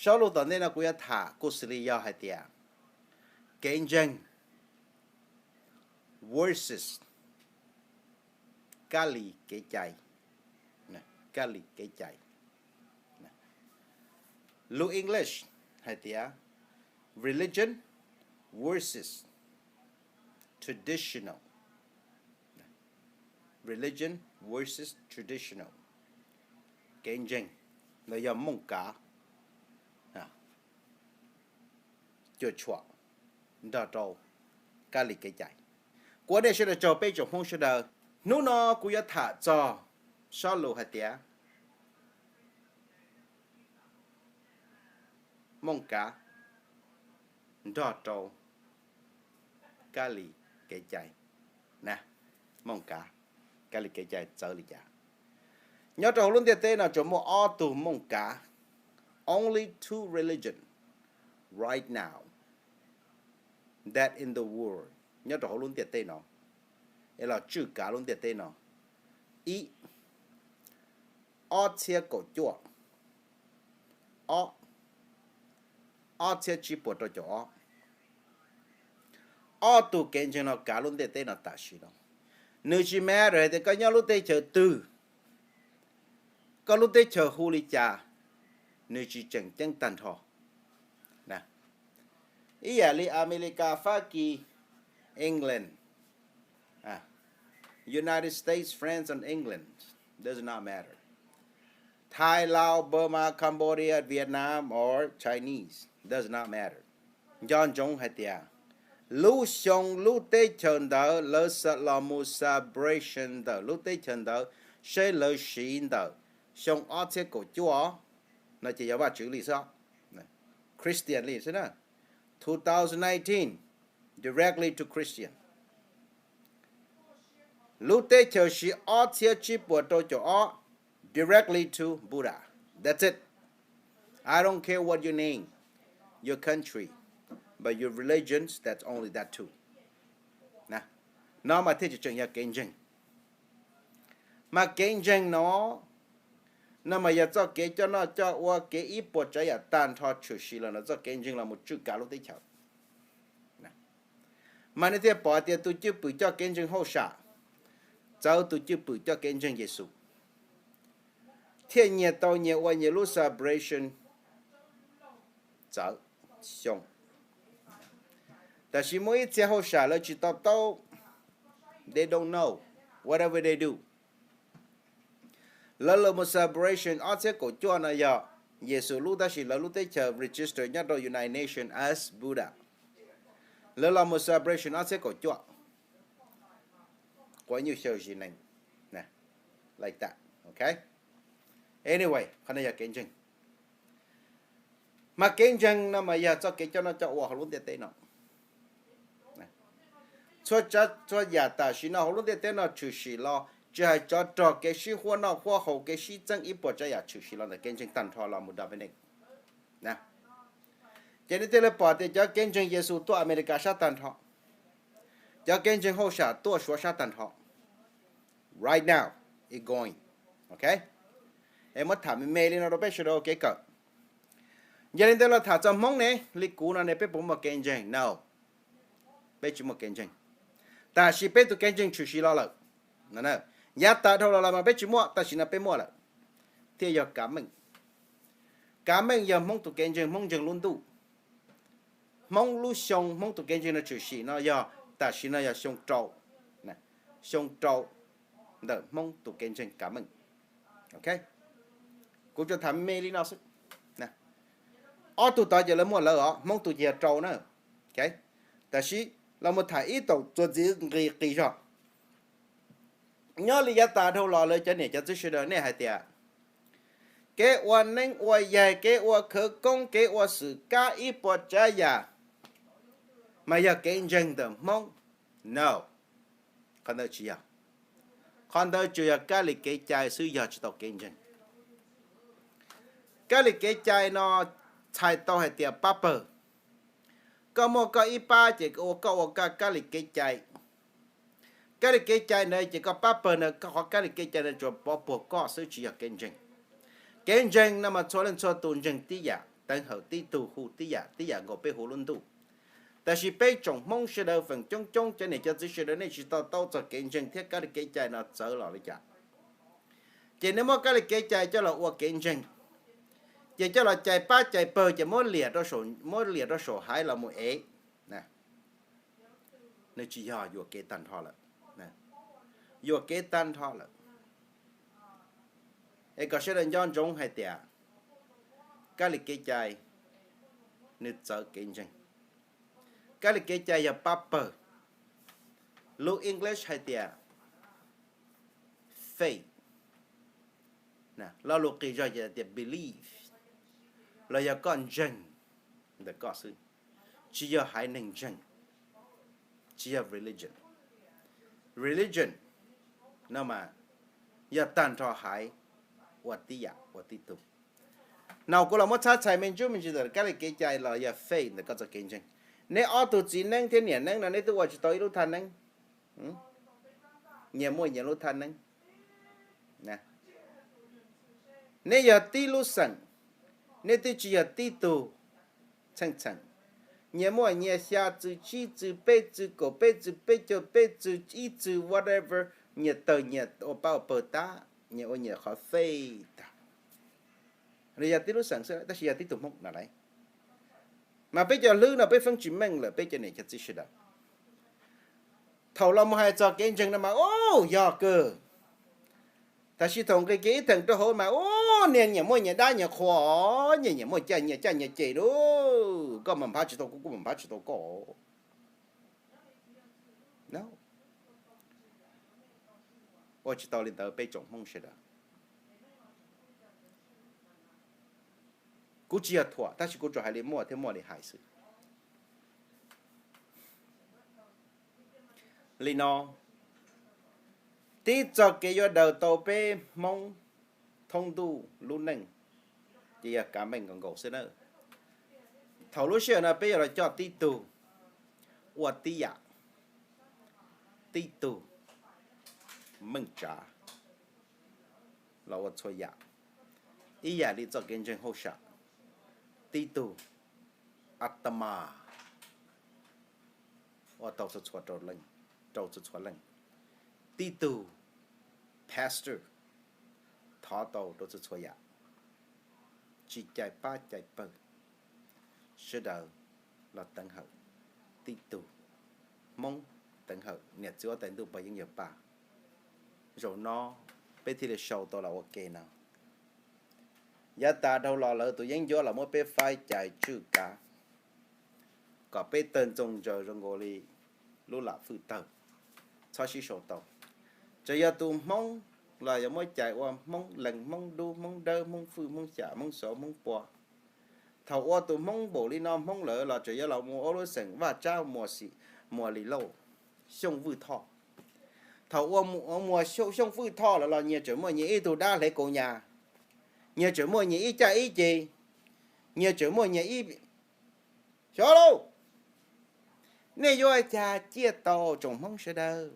Zaj lus tom ntej no kuv yuav tham kuj xws li yog hais tias kev ntseeg versus kab li kev cai. Kab li kev cai. Lus English hais tias religion versus traditional. Religion versus traditional. Kev ntseeg los yog mooj kav cuam tshuam nrog rau kab li kev cai. Kuv ua nej sawv daws tsaug peb tsoom Hmoob sawv daws. Hnub no kuv yuav tham txog zaj lus hais tias mooj kav nrog rau kab li kev cai. Mooj kav, kab li kev cai txawv li cas? Nyob rau hauv lub ntiaj teb no tsuas muaj ob tug mooj kav, only two religion right now that in the world, nyob rau hauv lub ntiaj teb no, es los tswj kav lub ntiaj teb no. Ib, ob txhiab kaum cuaj, ob, ob txhiab tsib puas rau caum ob. Ob tug kev ntseeg no kav lub ntiaj teb no tam sim no. Nws tsis matter hais tias koj nyob lub teb chaws twg, koj lub teb chaws hu li cas, nws tsis tseem ceeb tag nrho. Ib yam li Amelikas, Fab Kis, England, United States, France and England, does not matter. Thai, Laos, Burma, Cambodia, Vietnam or Chinese, does not matter. Nco ntsoov hais tias lub xyoo lub teb chaws ntawd lawv los mus celebration ntawm lub teb chaws ntawd, seb lawv siv ntawm xyoo ob txhiab kaum cuaj no ces yog Vajtswv li xwb, Christian li xwb na. Two thousand nineteen, directly to Christian. Lub teb chaws siv ob txhiab tsib puas rau caum ob, directly to Buddha. That's it. I don't care what your name, your country, but your religions, that's only that two. No mas thiaj tsis tseem yog kev ntseeg. Mas kev ntseeg no, no mas yog txoj kev coj noj coj ua, kev ib puas tsav yam tag nrho tshwm sim los ntawm txoj kev ntseeg los mus tswj kav lub teb chaws. Mas nej thiaj pom tias tus cwj pwm coj kev ntseeg hauj sam txawv tus cwj pwm coj kev ntseeg Yexus, thiaj nyias tau nyias ua nyias lub celebration txawv xyoo. Tab sis muaj ib txhia hauj sam lawv tsis to taub, they don't know whatever they do. Lawv los mus celebration ob txhiab kaum cuaj no yog Yexus lub, tab sis lawv lub teb chaws register nyob rau United Nations as Buddha. Lawv los mus celebration ob txhiab kaum cuaj, quav nyuj xyaw zis nees, like that. Anyway, qhov no yog kev ntseeg. Mas kev ntseeg no mas yog txoj kev coj noj coj ua hauv lub ntiaj teb no. Txhua tsav txhua yam tam sim no hauv lub ntiaj teb no tshwm sim los, tsis hais tsov rog, kev sib huab noj huab haus, kev sib txeeb, ib puas tsav yam tshwm sim los ntawm kev ntseeg tag nrho los mus da peb neej. Ces nej thiaj li pom tias cov kev ntseeg Yexus tuaj Amelikas sab tag nrho, cov kev ntseeg hauj sam tuaj Suav sab tag nrho. Right now, it going. Ok, es muab tham me me li no rau peb sawv daws ua kev kawm. Yog li ntawd los tham txog Hmoob ne, li kuv no ne, peb puas muaj kev ntseeg? No, peb tsis muaj kev ntseeg. Tab sis peb tus kev ntseeg tshwm sim los lawm. Yav tas dhau los lawm mas peb tsis muaj, tam sim no peb muaj lawm, thiaj yog kav meej. Kav meej yog Hmoob tus kev ntseeg, Hmoob ntseeg lub ntuj. Hmoob lub xyoo, Hmoob tus kev ntseeg no tshwm sim no yog tam sim no yog xyoo rau, xyoo rau ntawm Hmoob tus kev ntseeg kav meej. Ok, kuv tsuas tham me li no xwb. Ob tug tod ces lawv muaj lawv os, Hmoob tus ces yog rau na. Tab sis los mus tham ib taum txuas ntxiv nqis qis zog. Nyob li yav tas dhau los lawv cov niam cov txiv sawv daws nej hais tias kev ua neeb ua yaig, kev ua khawv koob, kev ua xwm kab, ib puas tsav yam mas yog kev ntseeg ntawm Hmoob. No, qhov ntawd tsis yog. Qhov ntawd tsuas yog kab li kev cai xwb, yog tsis tau kev ntseeg. Kab li kev cai no txhais tau hais tias pab pawg. Koj muaj koj ib pab ces koj ua koj kab li kev cai. Kab li kev cai ntawd ces koj pab pawg ntawd, koj qhov kab li kev cai ntawd tsuas pov puag koj xwb, tsis yog kev ntseeg. Kev ntseeg no mas txhua leej txhua tus ntseeg tib yam. teev hawm tib tug hu tib yam, tib yam nkaus peb hu lub ntuj. Tab sis peb tsoom Hmoob sawv daws feem coob coob cov niam cov txiv sawv daws nej tsis to taub txog kev ntseeg thiab kab li kev cai no txawv los li cas. Ces nej muab kab li kev cai coj los ua kev ntseeg, ces coj los cais pab cais pawg ces muab liam rau saum haiv los mus ev, nws tsis yog yuam kev tag nrho lawm. Yuam kev tag nrho lawm. Es kom sawv daws nco ntsoov hais tias kab li kev cai nws txawv kev ntseeg. Kab li kev cai yog pab pawg. Lus English hais tias faith, lo lus qis zog ces tias belief, los yog koj ntseeg ntawm koj xwb, tsis yog haiv neeg ntseeg, tsis yog religion. Religion no mas yog tag nrho haiv ua tib yam ua tib tug. No kuv los muab txhab txhais me ntsis me ntsis ntawm kab li kev cai los yog faith ntawm koj txoj kev ntseeg. Neb ob tug txiv neeb thiab niam neeb no neb twb ua tsis tau ib lub thaj neeb. Nyias muaj nyias lub thaj neeb. Neb yog tib lub xeem, neb twb tsis yog tib tug txheej txheem. Nyias muaj nyias xya txwv, tsib txwv, peb txwv, kaum peb txwv, peb caug peb txwv, ib txwv, whatever, nyias tawg nyias ua pab ua pawg tag, nyias ua nyias qhov faith tag. Nws yog tib lub xeem xwb tab sis yog tib tug Hmoob no lauj. Mas peb cov hlwb no peb feeb tsis meej lawm peb cov niam cov txiv sawv daws. Thaum los mus hais txog kev ntseeg no mas ub yog kawg. Tab sis thaum nqis kiag ib theem rau hauv mas ub niag nyias muaj nyias dab nyias qhua, nyias nyias muaj caj nyias caj nyias ces lauj, koj mas nphav tsis tau kuv, kuv mas nphav tsis tau koj. Ua tsis tau li ntawd peb tsoom Hmoob sawv daws. Kuv tsis yog thuam tab sis kuv tsuas hais li muaj thiab muaj li hais xwb. Li no, tib txoj kev yuav daws tau peb Hmoob thoob ntuj lub neej ces yog kav meej nkaus nkaus xwb na. Thaum lub sij hawm no peb yuav los coj tib tug ua tib yam, tib tug meej tsav los ua txhua yam, ib yam li txoj kev ntseeg hauj sam, tib tug atma ua tau txhua txhua rau txhua txhua leej, tib tug pastor thov tau rau txhua txhua yam, tsis cais pab cais pawg, sawv daws los teev hawm tib tug, Hmoob teev hawm niam txiv huab tais ntuj pog yeeb yawg paj. Zaum no peb thiaj li sau tau los ua ke no. Yav tas dhau los lawm tus yeeb ncuab los muab peb faib cais tswj kav kom peb tawg ntxoog ntsaws zoo nkaus li lub lam fwj tawg, txhob sib sau tau. Txawm yog tus Hmoob los yog muab cais ua Hmoob Lees, Hmoob Dub, Hmoob Dawb, Hmoob Fwj, Hmoob Xyam, Hmoob Xov, Hmoob Pua. Thaum ua tus Hmoob npaum li no Hmoob lawm los tseem yuav los mus ua lub xeem Vaj Tsab, Muas Lis Lauj, Xyooj Vwj Thoj. Thaum ua Muas Xyooj Vwj Thoj lawm los nyias tseem muaj nyias ib tug dab hle kaus nyas, nyias tseem muaj nyias ib caj ib ces, nyias tseem muaj nyias ib, xyov lauj. Nej yuav ua cas ciaj tau tsoom Hmoob sawv daws?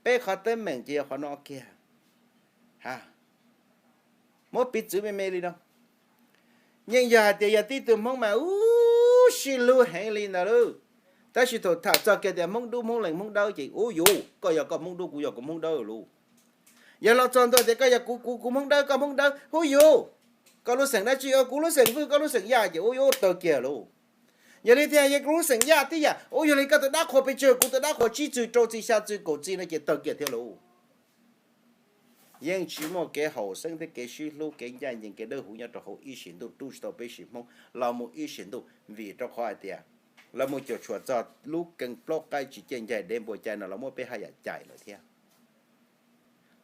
Peb qhov teeb meem ces yog qhov no kiag. Muab piv txwv me me li no, yeej yog hais tias yog tib tug Hmoob mas ub sib hlub heev li ntawd lauj. Tab sis thaum tham txog kiag tias Hmoob Dub, Hmoob Lees, Hmoob Dawb ces ub yuv, koj yog koj Hmoob Dub, kuv yog kuv Hmoob Dawb lauj. Yog los txog ntua tias koj yog kuv, kuv, kuv Hmoob Dawb, koj Hmoob Dawb, ub yuv, koj lub xeem dab tsi, kuv lub xeem Vwj, koj lub xeem Yaj ces ub yuv tawg kiag lauj. Yog li thiaj yog kuv lub xeem Yaj tib yam, ub yog li koj tus dab qhua pes tsawg, kuv tus dab qhua tsib txwv, rau txwv, xya txwv, kaum txwv no ces tawg kiag thiab lauj. Yeej tsis muaj kev haum xeeb thiab kev sib hlub, kev ncaj ncees, kev dawb huv nyob rau hauv ib sim ntuj, rub tsis tau peb sim Hmoob los mus ib sim ntuj, vim rau qhov hais tias los mus cuam tshuam txog lub keeb plaub qaib tsis ciaj ncaig dev npua cai no los muab peb haj yam cais lawm thiab.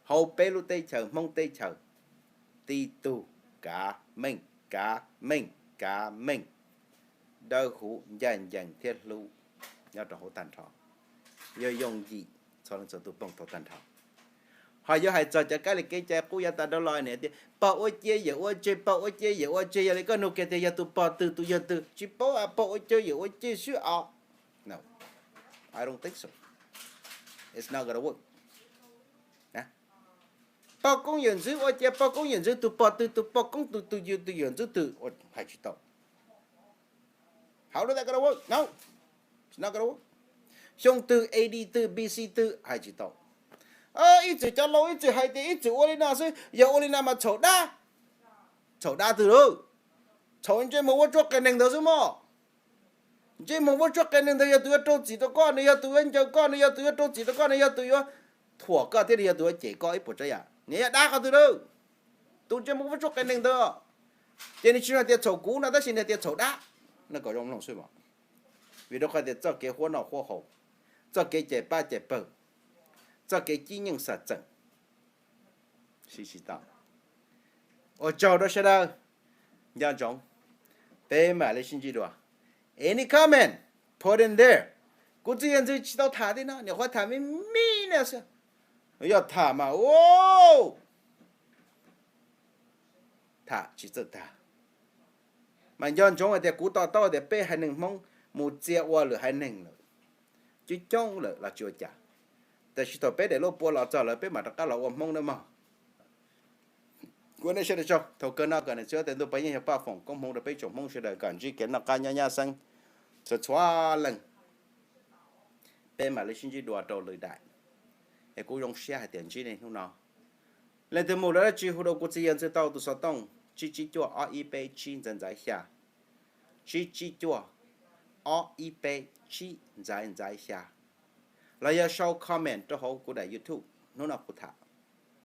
Hauv peb lub teb chaws Hmoob teb chaws, tib tug kav meej, kav meej, kav meej, dawb huv ncaj ncees thiab hlub nyob rau hauv tag nrho, yog yooj yim txhua leej txhua tus poob tau tag nrho. Ho yuav hais txog cov kab li kev cai qub yav tas dhau los niam tias pog ua cia yawm ua tseg, pog ua cia yawm ua tseg, yog li koj nug kiag tias yog tus pog twg tus yawg twg, tsis paub, pog ua cia yawm ua tseg xwb os. Pog koob yawm ntxwv ua cia, pog koob yawm ntxwv tus pog twg, tus pog koob twg, tus yawm ntxwv twg, hais tsis tau. Xyoo twg A D twg B C twg hais tsis tau. Ib txwm cov laus ib txwm hais tias ib txwm ua li no xwb, yog ua li no mas txhaum dab. Txhaum dab twg lauj? Txhaum ntsej muag vuab tsuab qias neeg ntawd xwb mog. Ntsej muag vuab tsuab qias neeg ntawd yog tus yuav rau txim rau koj, nws yog tus yuav ncaws koj, nws yog tus yuav rau txim rau koj, nws yog tus yuav thuam koj thiab nws yog tus yuav cem koj ib puas tsav yam. Nws yog dab qhov twg lauj? Tus ntsej muag vuab tsuab qias neeg ntawd. Ces nws tsis hais tias txhaum kuv no tab sis nws tias txhaum dab. No kom zoo mloog xwb mog. Vim rau qhov tias txoj kev huab noj huab haus, txoj kev cais pab cais pawg, txoj kev cib nyeej xam txeem, siv tsis tau. Ua tsaug rau sawv daws, nco ntsoov, peb mam li sib ntsib dua. Any comment, put in there. Kuv txiv yawg ntxwv tsis tau tham tej no, nyuam qhuav tham me me no xwb. Yog tham mas ua tham tsis txawj tag. Mas nco ntsoov hais tias kuv to taub tias peb haiv neeg Hmoob mus txia ua lwm haiv neeg lawm, coob coob lawm los tsis ua cas. Tab sis thaum peb daim luj pua los txog lawm peb mam rov qab los ua Hmoob nawb mog. Ua nej sawv daws tsaug, thaum kawg no kom niam txiv huab tais ntuj pov yeej yog paj foom koob hmoov rau peb tsoom Hmoob sawv daws kom ntsib kev noj qab nyob nyab xeeb txhua txhua leej. Peb mam li sib ntsib dua rau lwm daim. Es kuv zoo siab hais tias ntsib nej hnub no. Leej twg mus lawm dab tsi hu rau kuv txiv yawg ntxwv tau tus xov tooj tsib tsib cuaj ob ib peb tsib ntxaiv ntxaiv xya, tsib tsib cuaj ob ib peb tsib ntxaiv ntxaiv xya, los yog sau comment rau hauv kuv daim YouTube hnub no kuv tham.